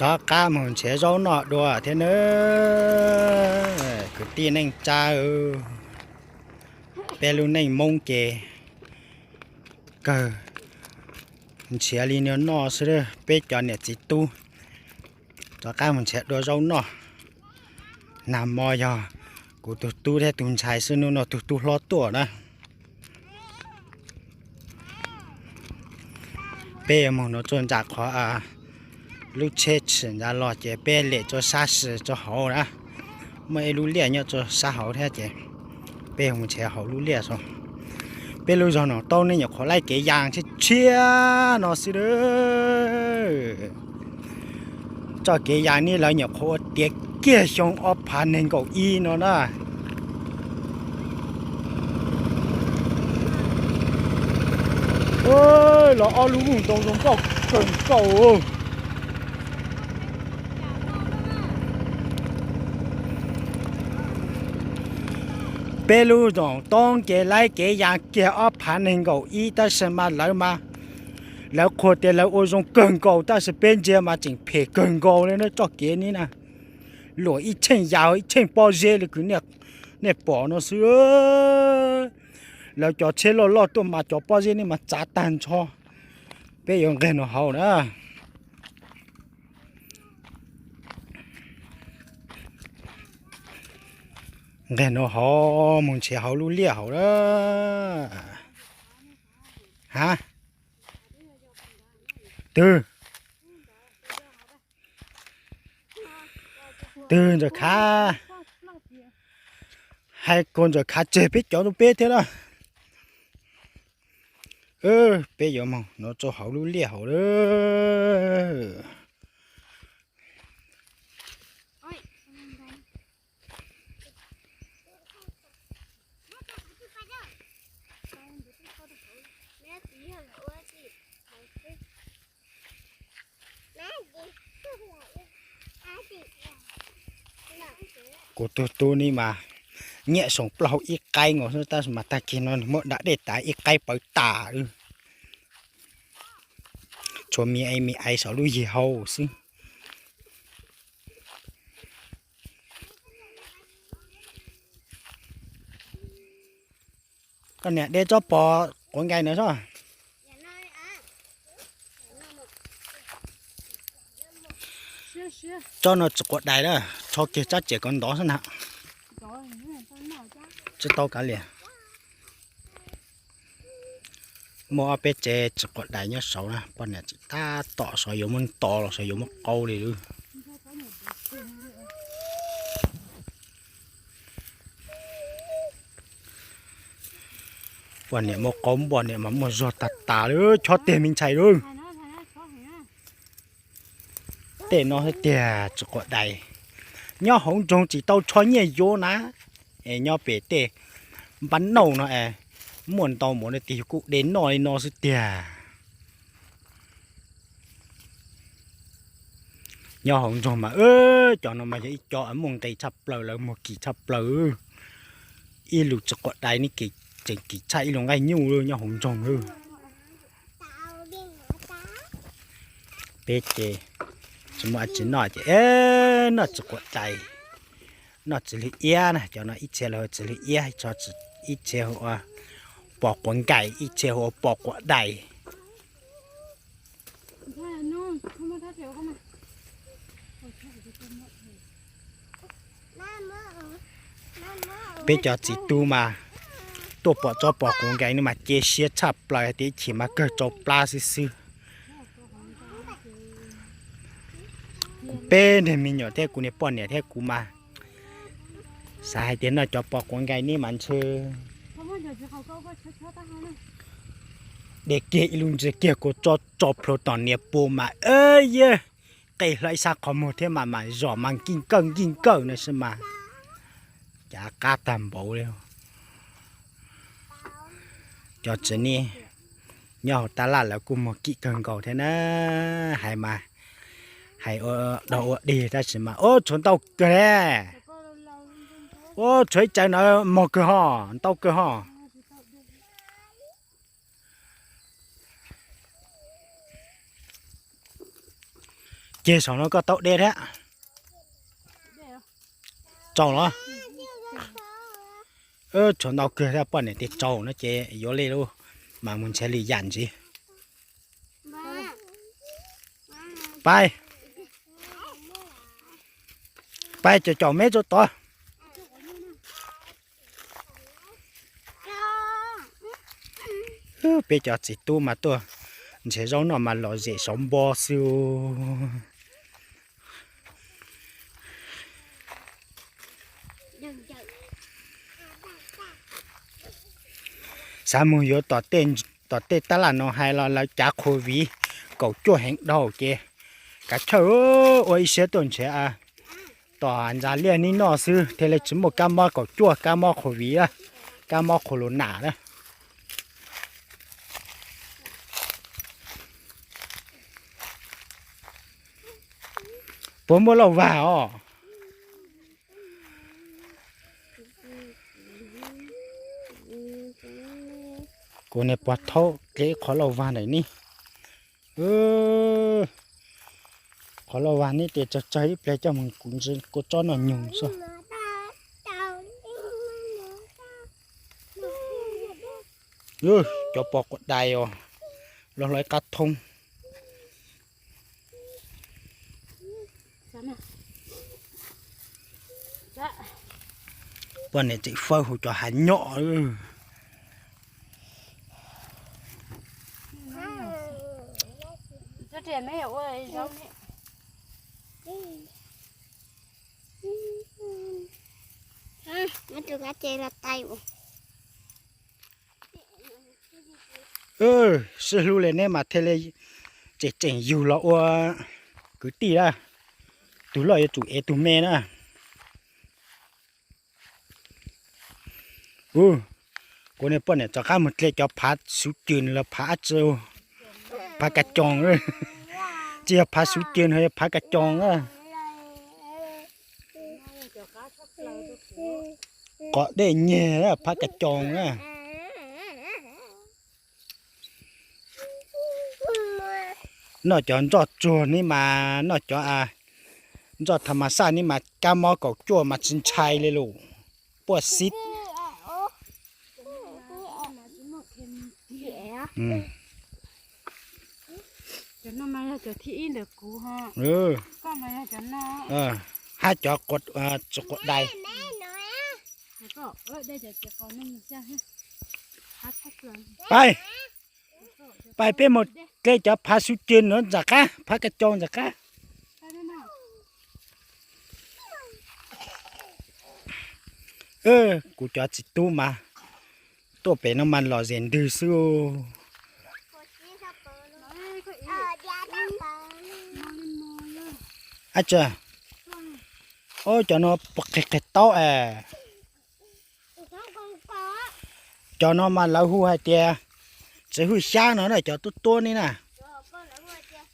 Rov qab mus nrhiav zaub noj dua thiab nawb kwv tij neej tsa. Peb lub neej Hmoob ces kawg nrhiav li no noj xwb. Peb cov niam txiv tub rov qab mus nrhiav dua zaub noj. Nag hmo yog kuv tus tub thiab tus ntxhais xwb, hnub no tus tub hlob tuaj na. Peb yuav mus no txog nram qhov lub tsheb tshwm ntawd los ces peb lem rau sab xis rau hauv na. Muaj ib lub liaj nyob rau sab hauv thiab ces peb yuav mus nrhiav hauv lub liaj xwb. Peb lub zog Nom Toob ne nyuam qhuav laib kev yas tshiab tshiab no xwb a. Txoj kev yas ne lawv nyuam qhuav ua tiav kiag xyoo ob phav nees nkaum ib no na. Los ob lub vuj ntoo zoo nkauj kawg nkaus. Peb lub zos Toob ces laib kev yas kiag ob phav nees nkaum ib tab sis mas lawv mas, lawv qhuas tias lawv ua zoo kawg nkaus tab sis peb ntsia mas tseem phem kawg nkaus li na txoj kev ne na. Luam ib tsheej yas ib tsheej pob zeb li kwv nej pom no xwb. Lawv cov tsheb loj loj tuaj mas cov pob zeb ne mas txav tag nrho. Peb yuav nqeg no hauv na. Nqeg no hauv mus nrhiav hauv lub liaj hauv na. Ha, twg, twg Ntxawm Khav, hais kom Ntxawm Khav tseg peb cov rau peb thiab na. Peb yuav mus no rau hauv lub liaj hauv lawm. Kuv tus tub ni mas nyiam soom plaub hau ib qaib nkaus xwb tab sis mas tag kis no nws muab da dej tas ib qaib pawv tas. Tshuav me me aiv saum lub yig hau xwb. Koj niam de tsob pos quav nkais na soj. Tsob no tsis quav dais na, rho kiag tsab tsiam kom ntov xwb na. Tsis tau kav liam. Muaj ob peb tsev tsis quav dais nyob saud na, poj niam tsis tab tom xyov yuav muab nto los xyov yuav muab qaub li lawm. Poj niam muab qaub, poj niam mas muaj zog tag tas li, chob tiag me ntxhais lawm. Tej no xwb tiag tsis quav dais. Nyob hauv nroog tsis tau rho nyiaj yuav na, es nyob pem tej npab nauj no es muaj ntau mus no tias yus kuj de noj li no xwb tiag. Nyob hauv nroog mas cov no mas yog ib co muaj nqis tshaj plaws, lawv muag kim tshaj plaws. Ib lub tsis quav dais ne, tseem kim tshaj ib lub nqaij nyuj nyob hauv nroog lawm. Peb ces tsis muaj dab tsi noj ces noj tsis quav dais, noj txiv lwg iab na. Cov no ib txhia lawv hu txiv lwg iab, ib txhia hu ua pos quav nkais, ib txhia hu ua pos quav dais. Peb cov txiv tub mas tuaj pom tsob pos quav nkais no mas cia siab tshaj plaws hais tias ib chim mas kawg tsau plab xwb xwb. Kuv peb niag me nyuam thiab kuv niag poj niam thiab kuv mas xav hais tias noj cov pos quav nkais ne mas ntshe de kiag ib lub ntsis kiag kuv tso tso plhuav tom niam pua mas yej qe hlo ib sab qhov muag thiab mas mas zom mas nkij nkawj nkij nkawj no xwb mas. Cas qab tag npaum li. Cov txiv neej nyob hauv tab laj lawv kuj muag kim kawg nkaus thiab na. Hais mas hais ua dog ua dig tab sis mas ua tshuav ntau kawg li. Ua tshuav ib tsawv ntawd mog kawg ho, ntau kawg ho. Ceg saum no koj tau dej thiab. Tsaus los? Tshuav ntau kawg thiab, poj niam tias tsaus no ces yuav li lauj, mas mus nrhiav lwm yam ntxiv. Pais, pais caum caum me rau tod. Peb cov txiv tub mas tuaj nrhiav zaub noj mas lom zem saum npo xwb. Xav mus yuav tom tej tab laj no hais los lawv cav qhuav viv kaum cuaj heev dhau ces kav chawj ua ib siab tuaj nrhiav tom ntsa liaj nib noj xwb thiaj li tsis muaj kab mob kaum cuaj, kab mob qhuav viv, kab mob qhuav lus nam na. Puas muaj lauj vag os? Kuv niam puas thaub dle ib qho lauj vag ntawm ni. Qhov lauj vag ni ces tsawg tsawg ib pliag coj mus kuv ntsia kua tsob noj nyoog xwb. Cov pos quav dais os, los hlob ib qab thoob. Poj niam tseem fawb hauv cov hav nyob. Sib hlub li neb mas thiaj li tseem tseem yug los ua kwv tij na. Tus loj yuav tsum ev tus me na. Kuv niag poj niam rov qab mus dle cov phav xuv cws los phav dab tsi, phav kas coos. Tsis yog phav xuv cws, yog phav kas coos na. Qos dej nyeg, phav kas coos na. Noj cov ntsoj tsuag ni mas, noj cov ntsoj tha mas xaj ni mas kab mob kaum cuaj mas tsis ntshai li lus. Puaj xib. Hab cov tsis quav dais. Pais, pais peb mus dle cov phav xuv cws no ntawm qab, phav kas coos ntawm qab. Kuv cov txiv tub mas tuaj pem no mas lom zem ntws xwb. Ab tsa, cov no puas qhis qhis taub es? Cov no mas lawv hu hais tias txiv hwj xyab no na, cov tuab tuab ni na.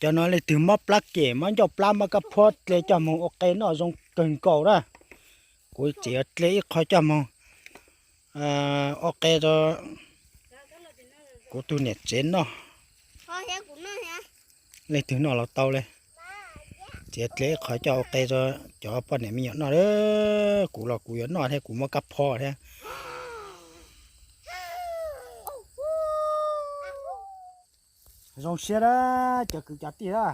Cov no leej twg mob plab kem mob ncauj plab mob kab phob dle coj moog ua qe noj zoo kawg nkaus na. Kuv tseem yuav dle ib qho coj moog ua qe rau kuv tus niam tsev noj. Leej twg noj los tau li. Tseem yuav dle ib qho coj ua qe rau cov poj niam me nyuam noj. Kuv los kuv yuav noj thiab, kuv mob kab phob thiab. Zoo siab na, cov kwv cov tij na.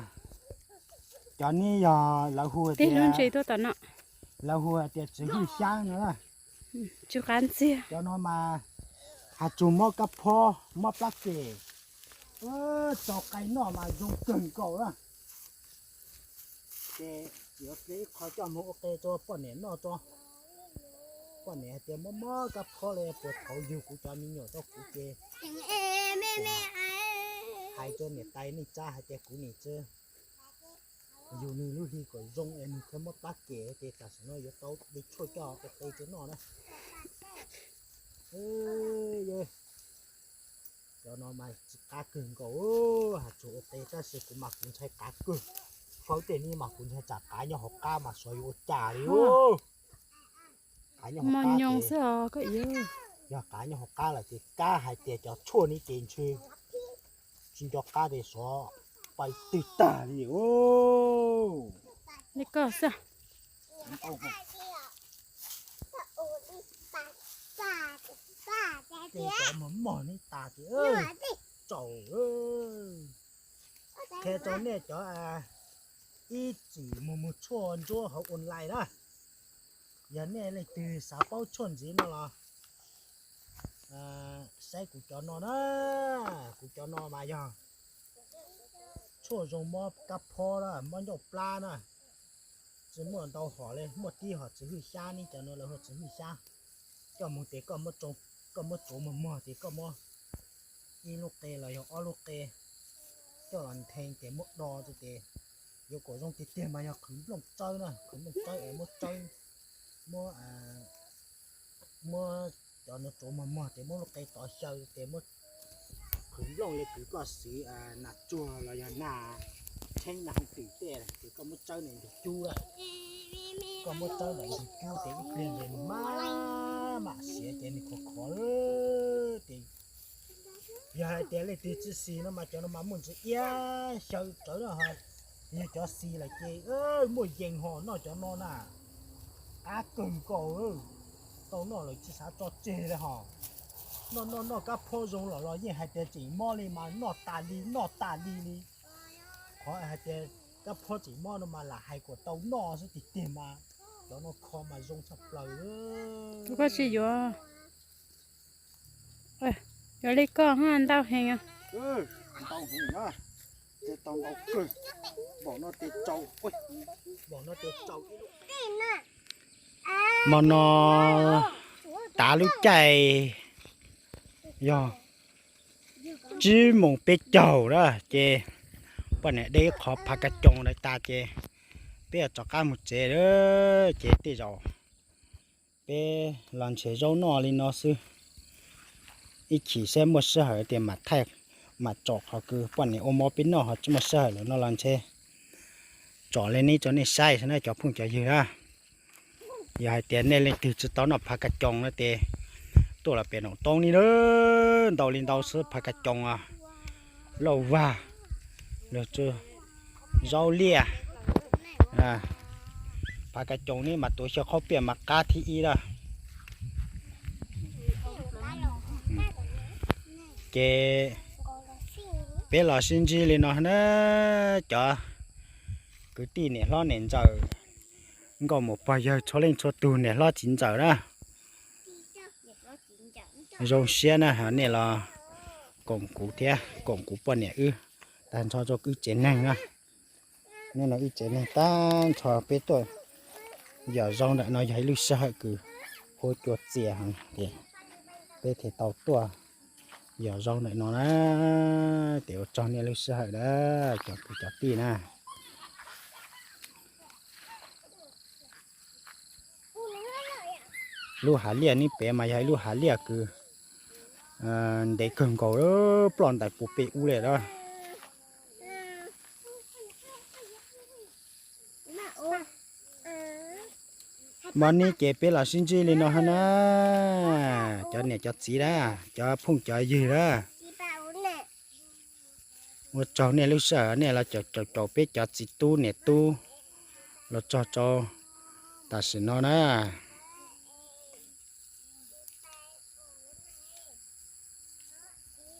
Cov ni yog lawv hu tias, lawv hu hais tias txiv hwj xyab no na. Cov no mas has tsug mob kab phob mob plab kem, tau qe noj mas zoo kawg nkaus na. Ces yuav dle ib qho coj moog ua qe rau poj niam noj tso. Poj niam hais tias mob mob kab phob li puas thaum yug kuv cov me nyuam rau kuv ces hais rau niam tais neej tsa hais tias kuv nim tsi yug nws lub hli kom zoo es nws thiaj mob plab kem ces tam sim no yuav tau dle tshuaj coj ua qe rau noj na. Cov no mas tsis qab kawg nkaus, has tsug ua qe tab sis kuv mas kuv ntshai qav kawg. Fawb tej ni mas kuv ntshai tsam qav nyob hauv qab mas xyov yuav ua cas li. Qav nyob hauv qab ces, yog qav nyob hauv qab lawm ces kab hais tias cov tshuaj ni ces ntshe tsis nco qab ces xyov Pais twg tag li. Li koj xwb. Tej cov mos mos neb tas ces tsaus. Qhia rau nej cov ib txwm mus mus tshuaj ntsuab hauv online na. Yog nej leej twg xav paub tshuaj ntxiv no los saib kuv cov no na. Kuv cov no mas yog tshuaj zoo mob kab phob na, mob ncauj plab na. Tsis muaj ntau hom li, muaj tib hom txiv hwj xyab, neb cov no lawv hu txiv hwj xyab. Coj mus ces koj muab, koj muab tsuav mos mos ces koj muab ib lub qe los yog ob lub qe coj los ntheev ces muab do rau ces yuav kom zoo tiag tiag mas yog qhwv nplooj tsawb na, qhwv nplooj tsawb es muab tsawb, muab, muab cov no tsuav mos mos ces muab lub qe tov xyaw ces muab qhwv nplooj li kws koj siv nas tsuag los yog nas tsheb nas hooj twm tej ces koj muab tsawb ntawm ntug cub, koj muab tsawb ntawm ntug cub ces ib pliag ces nws mam mam siav ces nws khov khov ces yog hais tias leej twg tsis xis no mas cov no mas muaj ntsis iab xyaw tsawv na. Yog cov xis lawm ces muaj yees ho noj cov no na. Qab kawg nkaus, tau noj lawm tsis xav tso tseg li ho. Noj noj noj kab phob zoo los los yeej hais tias tseem mob li mas noj tas li noj tas li li. Qhov hais tias kab phob tseem mob no mas lam hais kom tau noj xwb tiag tiag mas cov no kho mas zoo tshaj plaws. Koj tsis yuav, yuav li koj ntau heev. Ntau heev na, tau ntau kawg. Npaum no ces tsaus, npaum no ces tsaus. Hmo no tav lub caij yog tsib moos peb caug na ces poj niam de ib qho phav kas coos ntawd tas ces peb yuav rov qab mus tsev lawm ces tej zaum peb los nrhiav zaub noj li no xwb. Ib chim saib muaj sij hawm tias mam thaij, mam tsom qhov kws poj niam ua mob peb noj ho tsis muaj sij hawm lawm no los ntshe tsom li neb rau nej saib xwb na cov phooj cov ywg na. Yog hais tias nej leej twg tsis tau noj phav kas coos no ces tuaj los pem Noom Toob ni na, ntau li ntau xwb phav kas coos, lauj vag, lug tsuj zaub liaj. Phav kas coos ni mas tuav xyaw qhaub piaj mas qab thib ib lawm. Ces peb los sib ntsib li no na, cov kwv tij niam hlob niam ntxawm, nkauj muam pog yawg txhua leej txhua tug niam hlob txiv ntxawm na. Zoo siab na, nej los koom kuv thiab koom kuv poj niam wb tag nrho rau wb tsev neeg na. Hnub no wb tsev neeg tag nrho peb tuaj yos zaub ntawm no yog ib lub sij hawm kws huab cua txias heev ces peb thiaj tau tuaj yos zaub ntawm no na. Ces ua tsaug nej lub sij hawm na, cov kwv cov tij na. Lub hav liaj neb pem mas yog ib lub hav liaj kws ntev kawg nkaus, ploj ntais puag pem ub li na. Hmo no ces peb los sib ntsib li no hab na, cov niam cov txiv na, cov phooj cov ywg na. Ua tsaug nej lub sij hawm nej los caum caum peb cov txiv tub niam tub los txog rau tam sim no na.